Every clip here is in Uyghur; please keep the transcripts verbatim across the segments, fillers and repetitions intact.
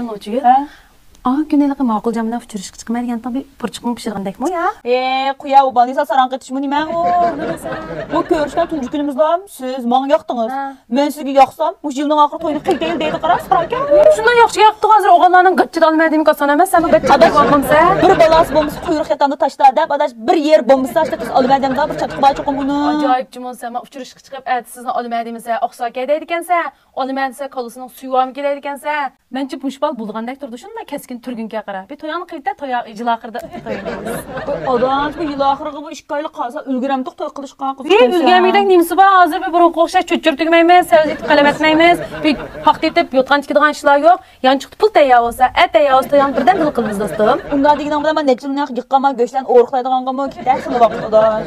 نوچىگۈل. ھە؟ ئا كۈنى ھېلىقى ماقۇلجان بىلەن ئۇچرىشىشقا چىقىمەن دېگەن بىر پۇرچۇقنى پىشۇرغاندەكمۇ يا؟ ئېي، قۇيا، ئۇ بالنىسا ساراڭ قېتىشمۇ نېمە ئۇ؟ بۇ كۆرۈشكەن تۇنجى كۈنىمىزلا سىز ماڭا ياقتىڭىز. ھە. مەن سىزگە ياقسام، مۇشۇ يىلنىڭ ئاخىرى توينى قىلىۋېتەيلى دەيدۇ، قارا، ساراڭكەن. شۇنداق ياخشى ياقتىڭ، ھازىر ئوغۇللارنىڭ گاچچىدا ئالىمەن دېمىك ئاسان ئەمەس، سەن بۇ بەك قاداش، بولمامسەن؟ بىر بالاسى بولمىسا، قۇيرۇق ياتامدا تاشلا دەپ، ئاداش، بىر يېرى بولمىسا، شۇنداق قىز ئالىمەن دەمدا بىر چاتىقى بار چوقۇم ئۇنىڭ. ئاجايىپ جۇمۇ، سەن ئۇچرىشىشقا چىقىپ، ئەتىسى سىزنى ئالىمەن دېمىسە، ئاقساكەي دەيدىكەنسەن. ئالىمەن دېسە، كاللىسىنىڭ سۈيى بارمىكىن دەيدىكەنسەن. مەنچە مۇشۇ بال بولىدىغاندەك تۇرىدۇ، شۇنداق كەسكىن تۈرگۈنكە قارا. بىر تويۇڭنى قىلىۋېتە، توي يىل ئاخىرىدا توي قىلىمىز. ئاداش، بۇ يىل ئاخىرىغا بۇ ئىككى ئايلىق قالسا ئۈلگۈرەمدۇق توي قىلىشقا؟ ۋىي، ئۈلگۈرەمدىكىدەك نېمىسى بار؟ ھازىر بىر بۇرۇنقىغا ئوخشاش چۆچۈرە تۈگمەيمىز، سەۋزە ئېتىپ قەلەم ئەتمەيمىز، بىر پاختا ئېتىپ يوتقان تىكىدىغان ئىشلار يوق. يانچۇقتا پۇل تەييار بولسا، ئەت تەييار بولسا، تويۇڭنى بىردەم بىللە قىلىمىز، دوستۇم. ئۇنداق دېگىنىڭ بىلەن مەن نەچچە يىلدىن يىغقانما گۆشلەرنى ئورۇقلايدىغانغىمۇ كېتەر خېلى ۋاقىت، ئاداش.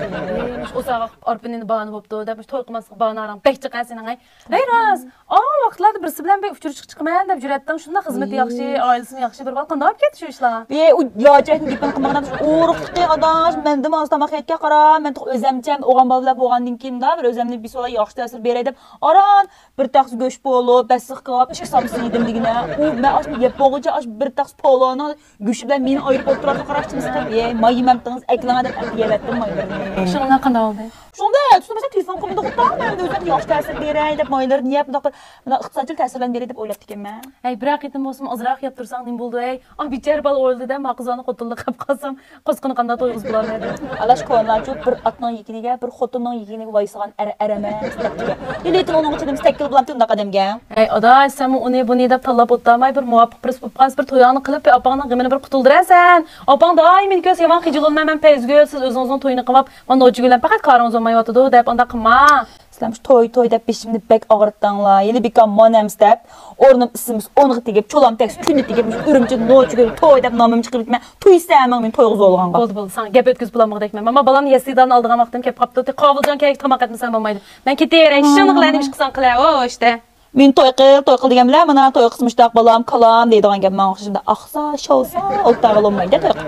مۇشۇ ئوساغا ئارپىنى باھانە بوپتۇ دەپ، مۇشۇ توي قىلماسلىق باھانە ئاران بەك جىق سېنىڭ، ھەي. ھەي راست، ئا ۋاقىتلاردا بىرسى بىلەن بىر ئۇچرىشىشقا چىقىمەن دەپ يۈرەتتىڭ، شۇنداق خىزمىتى ياخشى، ئايلىسىمۇ ياخشى، بىر بال قانداق بولۇپ كەتتى شۇ ئىشلار؟ ئى، ئۇ ياچەكنىڭ گېپىنى قىلمىغىن، ئورۇقلۇقى ئاداش، مەندىمۇ ھازىر تاماق يەيدىكەن قارا، مەن تېخى ئۆزەمچە ئوغان بالا بىلەن بولغاندىن كېيىن دا، بىر ئۆزەمنى بىسۋالا ياخشى تەسىر بېرەي دەپ، ئاران بىر تەخسە گۆش پولۇ، بەسسىخ كاۋاپ، ئىككى سامسا يېدىم دېگىنە. ئۇ مەن ئاشۇنى يەپ بولغۇچە ئاشۇ بىر تەخسە پولۇنىڭ گۆشى بىلەن مېنى ئايرىپ ئولتۇراتتى قاراش، چىمسىقىپ. ئەي، ما يېمەمتىڭىز، ئەكىلىڭە دەپ ئەپ يەۋەتتىم مايلىرىنى. شۇڭا قانداق بولدى؟ شۇڭدا تۇتۇپ مەسىلەن تېلېفون قىلمىدى، خۇدا، مەن ئۆزۈم ياخشى تەسىر بېرەي دەپ مايلىرىنى يەپ، مۇنداق بىر، مۇنداق ئىقتىسادچىل تەسىرلەرنى بېرەي دەپ ئويلاپتىكەنمەن. ھەي، بىرەر قېتىم بولسىمۇ ئازراق يەپ تۇرساڭ نېمە بولىدۇ ھەي؟ ئا، بىچارە بالا ئويلىدى-دە، ما قىزلارنى قوتۇنلۇق قىلىپ قالسام، قوسىقىنى قانداق تويغۇزۇپ بولارمەن دەپ. ئاداش، كونىلارچۇ، بىر ئاتنىڭ يېكىنىگە، بىر خوتۇننىڭ يېكىنىگە ۋايسىغان ئەر، ئەر ئەمەس دەپتىكەن. لېكىن ئۇنىڭغا چىدىمىسا تەككىل بولامتى ئۇنداق ئادەمگە. ھەي ئاداش، سەنمۇ ئۇنى بۇنى دەپ تاللاپ ئولتۇرماي، بىر مۇۋاپىق بىرسى بولۇپ قالسا، بىر تويۇڭنى قىلىپ، بىر ئاپاڭنىڭ غېمىنى بىر قۇتۇلدۇرە سەن. ئاپاڭ دائىم مېنى كۆرسە يامان خىجىل بولىمەن، مەن پەيزىگۈل، سىز ئۆزىڭىزنىڭ تويىنى قىلماپ، مانا نوچىگۈل بىلەن پەقەت كارىڭىز بولمايۋاتىدۇ دەپ ئانداق قىلما. سىلەر مۇشۇ توي توي دەپ بېشىمنى بەك ئاغرىتتىڭلار. يەنە بىكار مانا ئەمىسە دەپ، ئورنۇم ئىسسىمىسا ئونغا تېگىپ، چولام تەگسە كۈننى تېگىپ، مۇشۇ ئۈرۈمچىدە نوچىگۈل توي دەپ نامىمنى چىقىرىپ كېتىمەن. توي سەمىڭ مېنى تويغا زورلىغانغا. بولدى، بولدى، ساڭا گەپ ئۆتكۈزۈپ بولالمىغۇدەكمەن. ماما بالامنى يەسلىدارنى ئالىدىغان ۋاقتىم كەپ قاپتۇ. قاۋۇلجان كەينىگە تاماق ئەتمىسەڭ بولمايدۇ. مەن كېتىۋېرەي. شۇنىڭ بىلەن نېمە ئىش قىلساڭ قىلە، ئو ئىشتە. مېنى توي قىل، توي قىل دېگەن بىلەن، مانا توي قىلسا مۇشتاق بالام، كالام دەيدىغان گەپ ماڭا ئوخشاش. ئاقسا، شاۋسا، ئولتۇرغىلى بولمايدۇ توي قىل.